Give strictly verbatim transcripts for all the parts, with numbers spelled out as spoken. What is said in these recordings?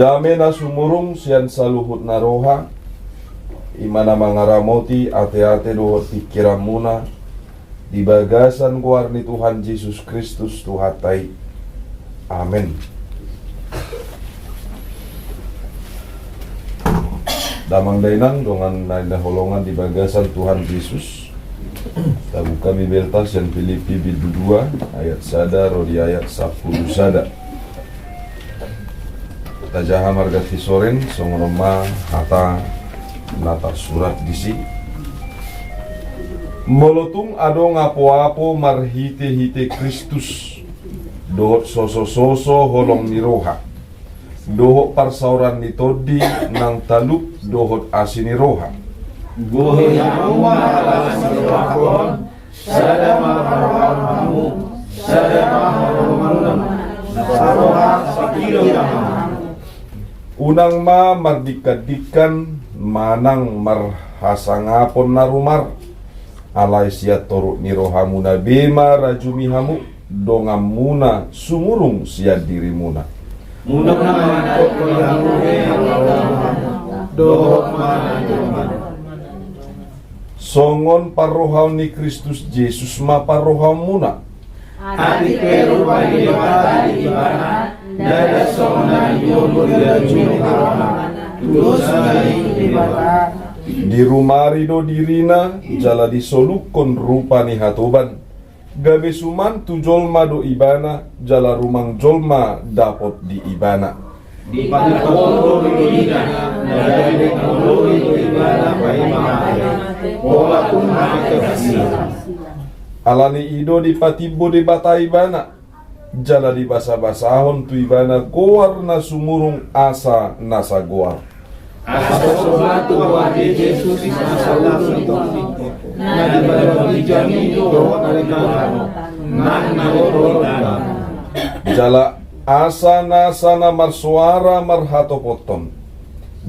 Dame na sumurung sian saluhut na roha, i ma na mangaramoti ateate dohot pingkiranmuna, di bagasan goar ni Tuhan Jesus Kristus Tuhanta i. Amen. Damang dainang dongan na hinaholongan di bagasan Tuhan Jesus. Tabuka Bibelta sian Filipi bindu dua ayat sada ro di ayat sampulu sada. Tajaha marga tisoren, songon on ma hata na tarsurat disi. Molo tung adong apoapo marhitehite Kristus, dohot sosososo holong ni roha, dohot parsaoran ni tondi nang talup dohot asi ni roha. Bohe hamu ma las ni rohangkon, sada ma parrohaon hamu, sada ma holongmuna, saroha sapillit hamu. Unang ma mardingkandingkan manang marhasangapon na rumar, alai sian toruk ni rohamuna be ma rajumi hamu donganmuna sumurung sian dirimuna. Unang ma maningkothon hamu be hamu, dohot manang songon parrohaon ni Kristus Jesus ma parrohaonmuna. Atik pe rupa ni Debata di Ibana, ndada songon na niulu di rajumi ni rohana, tulus ma i tu Debata. Dirumari do dirina, jala disolukkon rupa ni hatoban, gabe suman tu jolma do Ibana, jala rumang jolma dapot di Ibana. Dipatupahon do dirina, na gabe mangoloi do Ibana paima mate, pola tung mate nasida. Alani i do dipatimbo Debata Ibana, jala dibasabasahon tu Ibana goar na sumurung asa na sagoar. Asa so mantu goar ni Jesus na saluhut ni tondi, na dipaluat di jamita dohot na di tano, nang na di tano. Jala asa nasa na marsoara marhatopothon: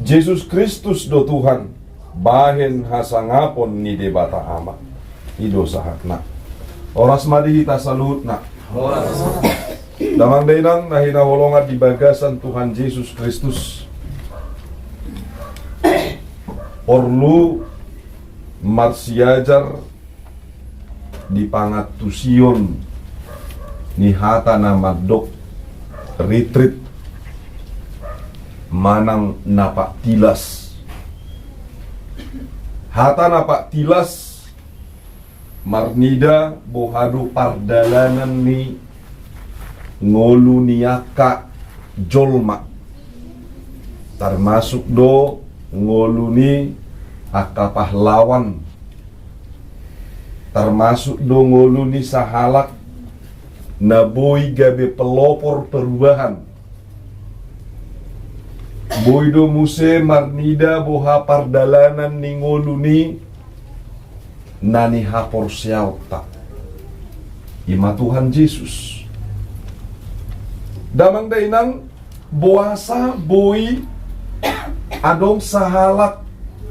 Jesus Kristus do Tuhan, bahen hasangapon ni Debata Ama. I do sahatna. Horas ma di hita saluhutna. Horas. Damang dainang na hinaholongan di bagasan Tuhan Jesus Kristus. Porlu marsiajar di pangantusion ni hata na mandok ritrit manang na paktilas. Hata na paktilas marnida boha do pardalanan ni ngolu ni angka jolma, tarmasuk do ngolu ni angka pahlawan, tarmasuk do ngolu ni sahalak na boi gabe pelopor perubahan. Boi do muse marnida boha pardalanan ni ngolu ni na nihaporseaonta, i ma Tuhan Jesus. Damang dainang, boasa boi adong sahalak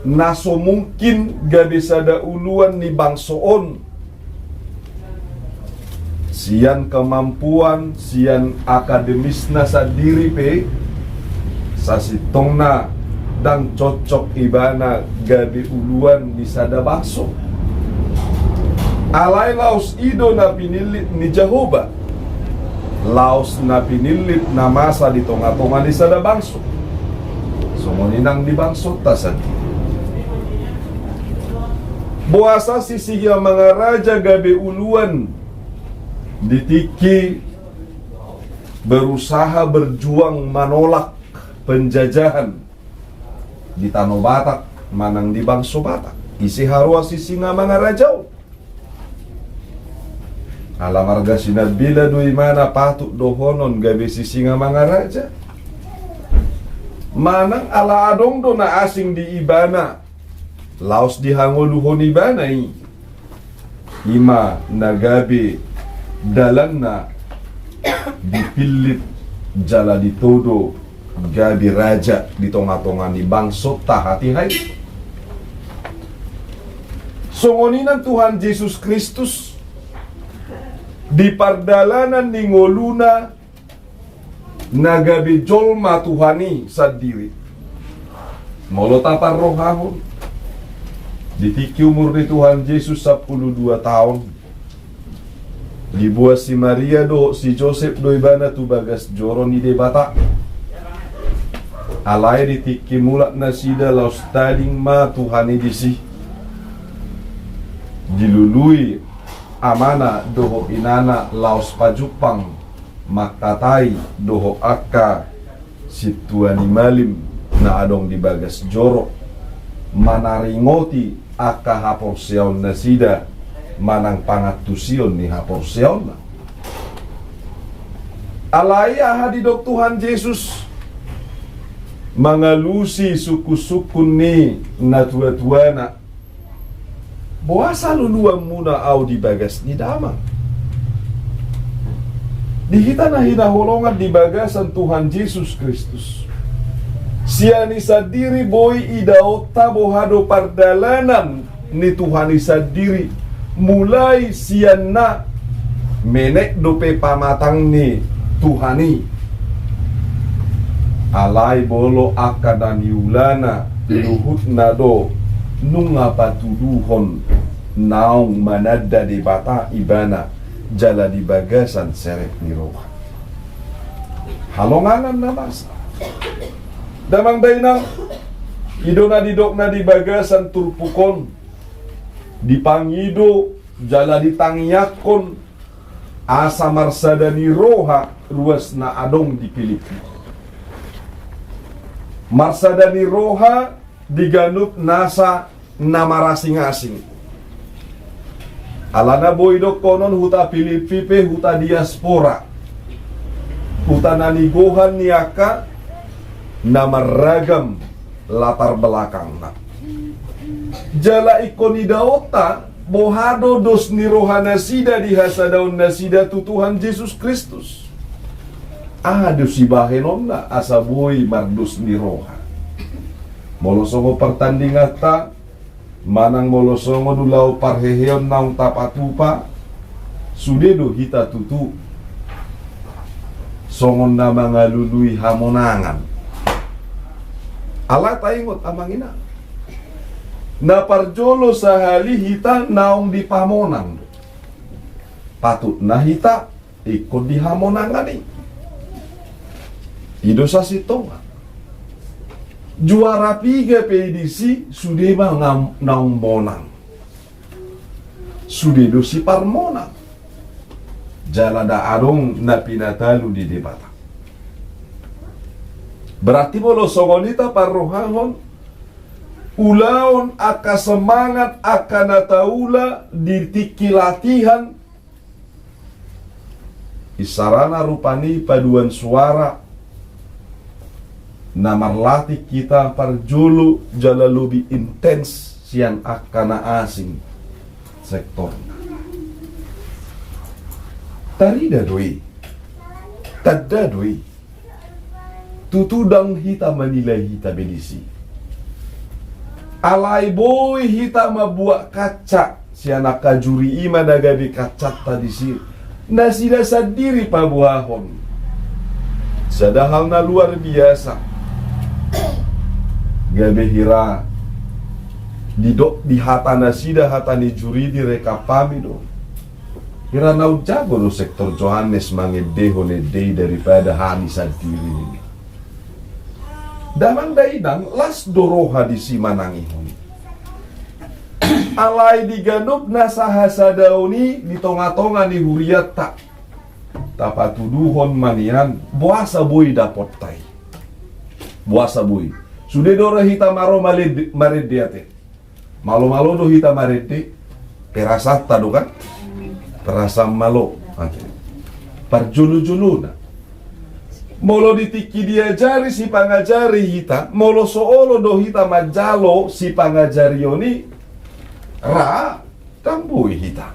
na so mungkin gabe sada uluan ni bangso on sian kemampuan, sian akademisna sandiri pe, sasintongna ndang cocok ibana gabe uluan ni sada bangso. Alai laos i do na pinillit ni Jahowa, laos na pinillit na masa di tongatonga ni sada bangso. Songon i nang di bangsonta sandiri. Boasa Sisingamangaraja gabe uluan di tingki berusaha berjuang manolak penjajahan di tano Batak manang di bangso Batak? Ise haroa Sisingamangaraja on? Ala marga Sinambela do imana patut dohonon gabe Sisingamangaraja? Manang ala adong do na asing di ibana, laos dihangoluhon ibana i? I ma na gabe dalanna dipillit jala ditodo gabe raja di tongatonga ni bangsonta hatiha i. Songon i nang Tuhan Jesus Kristus, di pardalanan ni ngoluna na gabe jolma Tuhan i sandiri. Molo taparrohahon, di tingki umur ni Tuhan Jesus sampulu dua taon, diboan si Maria dohot si Josep do ibana tu bagas joro ni Debata. Alai di tingki mulak nasida laos tading ma Tuhan i disi. Dilului amana dohot inana laos pajumpang mangkatai dohot angka sintua ni malim na adong di bagas joro, manaringoti angka haporseaon nasida manang pangantusion ni haporseaonna. Alai aha didok Tuhan Jesus mangalusi sungkun-sungkun ni natua-tuana? Boasa luluanmuna au di bagas ni damang? Di hita na hinaholongan di bagasan Tuhan Jesus Kristus, sian i sandiri boi idaonta boha do pardalanan ni Tuhan i sandiri, mulai sian na menek dope pamatang ni Tuhan i. Alai molo angka na niulana, luhutna do nunga patuduhon naung mananda Debata ibana jala di bagasan serep ni roha. Halongangan na masa. Damang dainang, i do na didokna di bagasan turpuk on, dipangido jala ditangiangkon asa marsada ni roha ruas na adong di Pilippi. Marsada ni roha di ganup nasa na marasing-asing. Alana boi dohonon huta Pilippi pe huta diaspora, huta na nigohan ni angka na marragam latar belakangna. Jala ingkon idaonta boha do dos ni roha nasida di hasadaon nasida tu Tuhan Jesus Kristus. Aha do sibahenonna asa boi mardos ni roha? Molo songon partandinganta, manang molo songon ulaon parheheon naung tapatupa, sude do hita tutu songon na mangalului hamonangan. Alai taingot amang inang, na parjolo sahali hita naung dipamonang do. Patutna hita ingkon di hamonangan i. I do sasintongna. Juara piga pe i disi sude ma ngam-, naung monang. Sude do siparmonang. Jala nda adong na pinatalu ni Debata. Berarti molo songon i taparrohahon, ulaon angka semangat angka na taula di tingki latihan, isarana rupani paduan suara na marlatih hita parjolo jala lobi intens sian angka na asing sektorna. Tarida do i, tanda do i. Tutu ndang hita manilai hita be disi. Alai boi hita mambuat kaca, sian angka juri i ma na gabe kacanta disi. Nasida sandiri paboahon. Sada hal na luar biasa. Gabe hira didok di hata nasida, hata ni juri direkap hami do. Hira naung jago do sektor Johannes mangendehon ende i daripada hami sandiri. Damang dainang, las do roha disi manangihon i. Alai di ganup nasa hasadaon i di tonga-tonga ni hurianta, tapatuduhon ma nian, boasa boi dapotta i. Boasa boi. Sude do roha hita maro malende-, marende ate. Malo-malo do hita marende, perasaanta do kan? Perasaan malo. Oke. Parjolo-jolona. Molo di tingki diajari sipangajari hita, molo so olo do hita manjalo sipangajarion i, ra, ndang boi hita.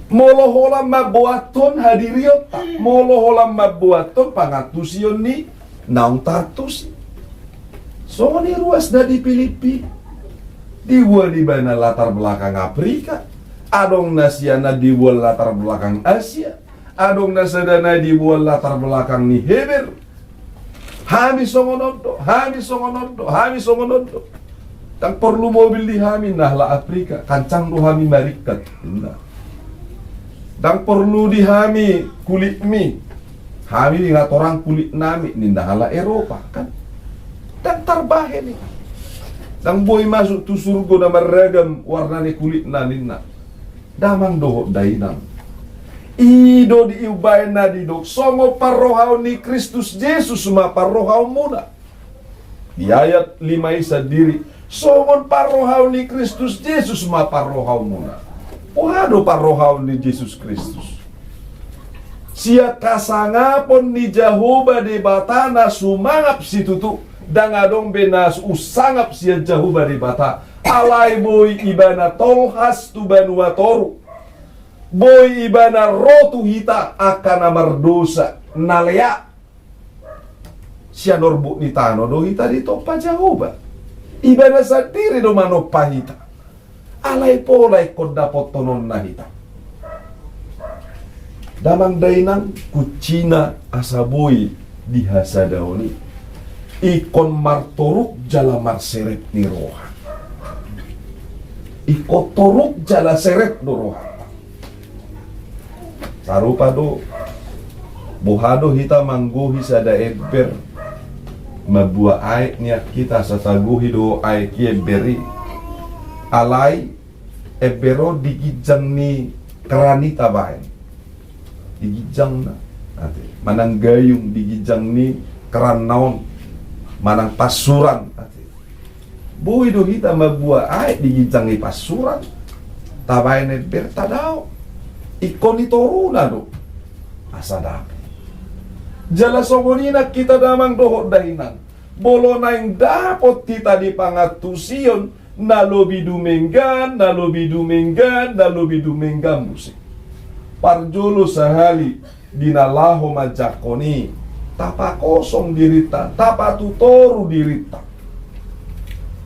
Molo holan mamboathon hadirionta, molo holan mamboathon pangantusion ni naung taantusi. Songon i ruas na di Pilippi. Diboan ibana latar belakang Afrika. Adong na sian na diboan latar belakang Asia. Adong na sada nai di boan latar belakang ni Heber. Hami songon on do, hami songon on do, hami songon on do. Ndang porlu mobil di hami, ninna halak Afrika, kancang do hami maringkat, ninna. Ndang porlu di hami kulitmi, hami ninna torang kulitnami, ninna halak Eropa, kan? Ndang tarbahen i. Ndang boi masuk tu surgo na marragam warna ni kulitna, ninna. Damang dohot dainang. I do diumbahen na didok, songon parrohaon ni Kristus Jesus ma parrohaonmuna. Di ayat lima i sandiri, songon parrohaon ni Kristus Jesus ma parrohaonmuna. Boha do parrohaon ni Jesus Kristus? Sian hasangapon ni Jahowa Debata na sumangap situtu, ndang adong be na unsangap sian Jahowa Debata. Alai boi ibana tolhas tu banua toru. Boi ibana ro tu hita angka na mardosa, na lea. Sian orbuk ni tano do hita ditompa Jahowa. Ibana sandiri do manompa hita. Alai pola ingkon dapothononna hita. Damang dainang, kuncina asa boi dihasadaon i, ingkon martoruk jala marseret ni roha. Ingkon toruk jala seret do roha. Sarupa do, boha do hita manggohi sada ember, mambuat aek nian hita asa tagohi do aek i ember i. Alai ember on di ginjang ni keran i tabaen. Di ginjangna. Ate. Manang gayung di ginjang ni keranna on. Manang pansuran. Ate. Boi do hita mambuat aek di ginjang ni pansuran. Tabaen ember, tadao. Ingkon di toruna do. Asa dapot. Jala songon i nang hita damang dohot dainang. Molo naeng dapot hita di pangantusion, na lobi dumenggan, na lobi dumenggan, na lobi dumenggan muse. Parjolo sahali di na laho manjangkon i, tapakosong dirinta, tapatutoru dirinta,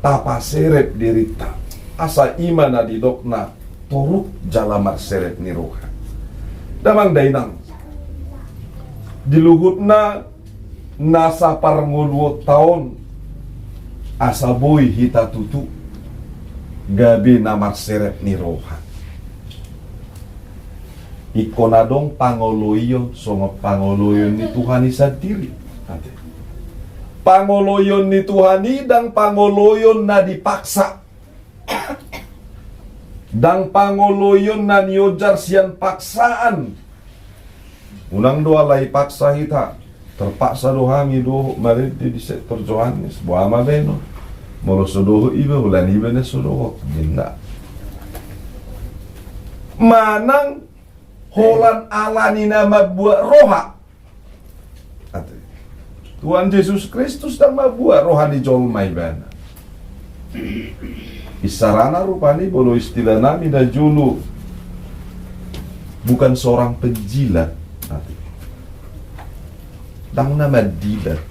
tapaseret dirinta. Asa i ma na didokna toruk jala marseret ni roha. Damang dainang, di luhutna na saparngoluonta on, asa boi hita tutu gabe na marseret ni roha. Ingkon adong pangoloion songon pangoloion ni Tuhan i sandiri. Ate. Pangoloion ni Tuhan i ndang pangoloion na dipaksa. Ndang pangoloion na niojar sian paksaan. Unang do alai paksa hita. Terpaksa do hami dohot marende di sektor Johannes. Boha ma baenon? Molo so dohot iba, holan iba na so dohot, ninna. Manang holan alani na mambuat roha. Ate. Tuhan Jesus Kristus ndang mambuat roha ni jolma ibana. Isarana rupani, molo istilah nami na jolo, bukan seorang penjilat. Ate. Ndang na mandilat.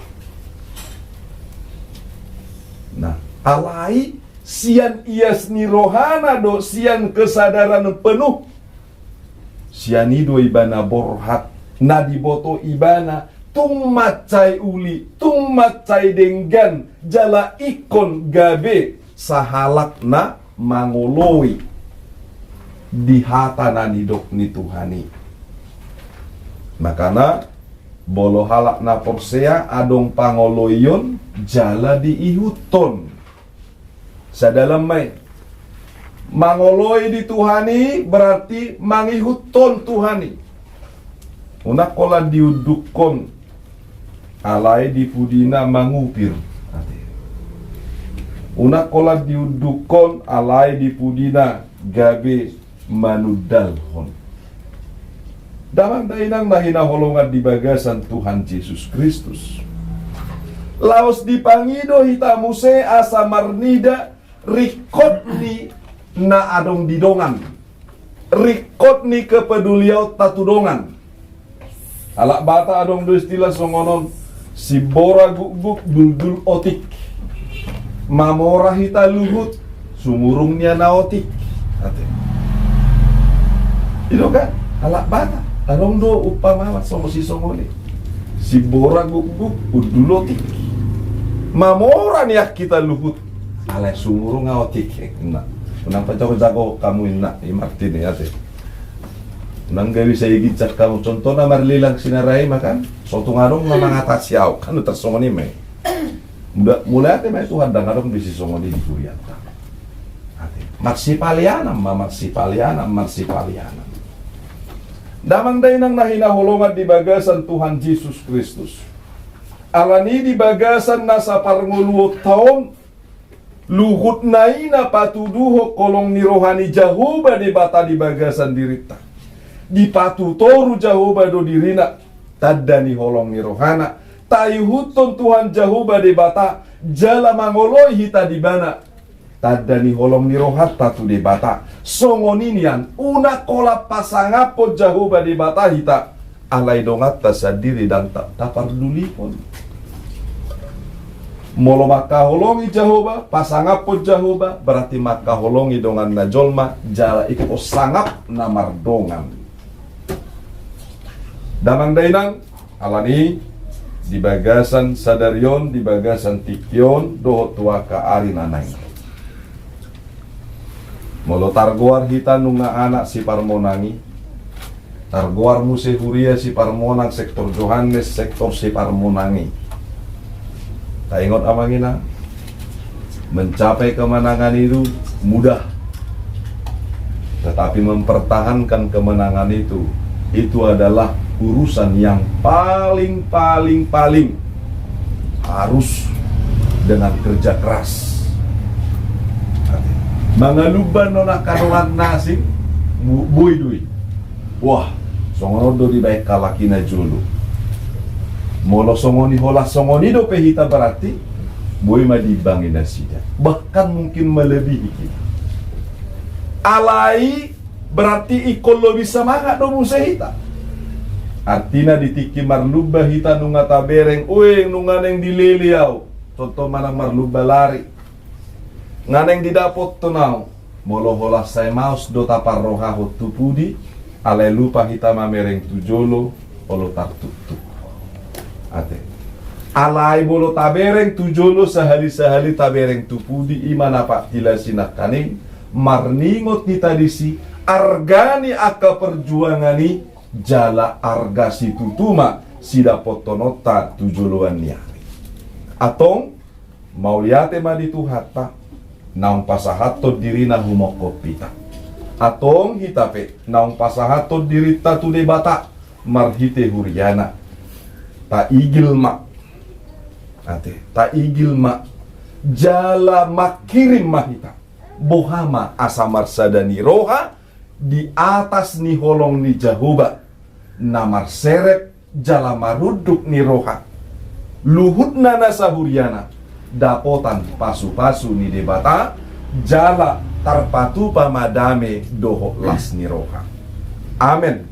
Nah, alai sian ias ni rohana do, sian kesadaran penuh. Sian i do ibana borhat, na diboto ibana, tung mansai uli, tung mansai denggan, jala ingkon gabe sahalak na mangoloi di hata na nidok ni Tuhan i. Makana, molo halak na porsea adong pangoloion jala diihuthon. Sadalan ma i. Mangoloi di Tuhan i berarti mangihuthon Tuhan i. Unang holan diundukhon alai di pudina mangupir. Ate. Unang holan diundukhon alai di pudina gabe manundalhon. Damang dainang na hinaholongan di bagasan Tuhan Jesus Kristus. Laos dipangido hita muse asa marnida ringkot ni na adong di dongan. Ringkot ni kepeduliaonta tu dongan. Halak Batak adong do istilah songon on, simbora gukguk duldul otik. Mamora hita luhut, sumurung nian na otik. Ate. I do kan? Halak Batak. Adong do umpama songon sisongon i. Simbora gukguk, hundul otik. Mamora nian hita luhut. Alai sumurung ahu otik, ninna. Unang pajagojago hamu, ninna i Martin i, ate. Unang gabe sai ginjang hamu, contohna marlelang sinara i ma kan. So tung adong na mangatasi ahu kan, tarsongon i ma i. Mula, mula ate ma i Tuhan, ndang adong be sisongon i di hurianta. Ate. Marsipaleanan ma, marsipaleanan, marsipaleanan. Damang dainang na hinaholongan di bagasan Tuhan Jesus Kristus. Alani di bagasan na saparngoluonta on, luhutna i na patuduhon holong ni roha ni Jahowa Debata di bagasan dirinta. Dipatutoru Jahowa do dirina, tanda ni holong ni rohana. Taihuthon Tuhan Jahowa Debata, jala mangoloi hita di ibana. Tanda ni holong ni rohanta tu Debata. Songon i nian, unang holan pasangaphon Jahowa Debata hita. Alai donganta sandiri ndang ta-, tapardulihon. Molo mangkaholongi Jahowa, pasangaphon Jahowa, berarti mangkaholongi donganna jolma, jala ingkon sangap na mardongan. Damang dainang, alani di bagasan sadari on, di bagasan tingki on, dohot tu angka ari na naeng ro. Molo targoar hita nunga anak siparmonang i, targoar muse huria siparmonang, sektor Johannes, sektor siparmonang i. Taingot amang inang, mencapai kemenangan itu mudah. Tetapi mempertahankan kemenangan itu, itu adalah urusan yang paling, paling, paling harus dengan kerja keras. Mangalumban on angka dongan na asing, bu-, boi do i. Wah, songon on do dibaen halak i na jolo. Molo songon i, holan songon i dope hita, berarti boi ma diimbangi nasida. Bahkan mungkin melebihi kita. Alai berarti ingkon lobi semangat do muse hita. Artina di tingki marlumba hita nunga tabereng, "Ueng, nunga naeng dilele ahu." Contoh manang marlumba lari. Nga naeng didapothon ahu. Molo holan sai maos do taparrohahon tu pudi, alai lupa hita mamereng tu jolo, olo tartuktuk. Ate. Alai molo tabereng tu jolo sahali-sahali, tabereng tu pudi, i ma na patilasi nangkaning, marningot hita disi, arga ni angka perjuangan i, jala arga situtu ma sidapothononta tu joloan ni ari. Antong, mauliate ma di Tuhanta, naung pasahathon dirina humongkop hita. Antong hita pe, naung pasahathon dirinta tu Debata, marhite huriana. Taigil ma. Ate, taigil ma. Jala mangkirim ma hita. Boha ma asa marsada ni roha di atas ni holong ni Jahowa, na marserep jala marunduk ni roha. Luhutna na sahuriana, dapotan pasu-pasu ni Debata, jala tarpatupa ma dame dohot las ni roha. Amen.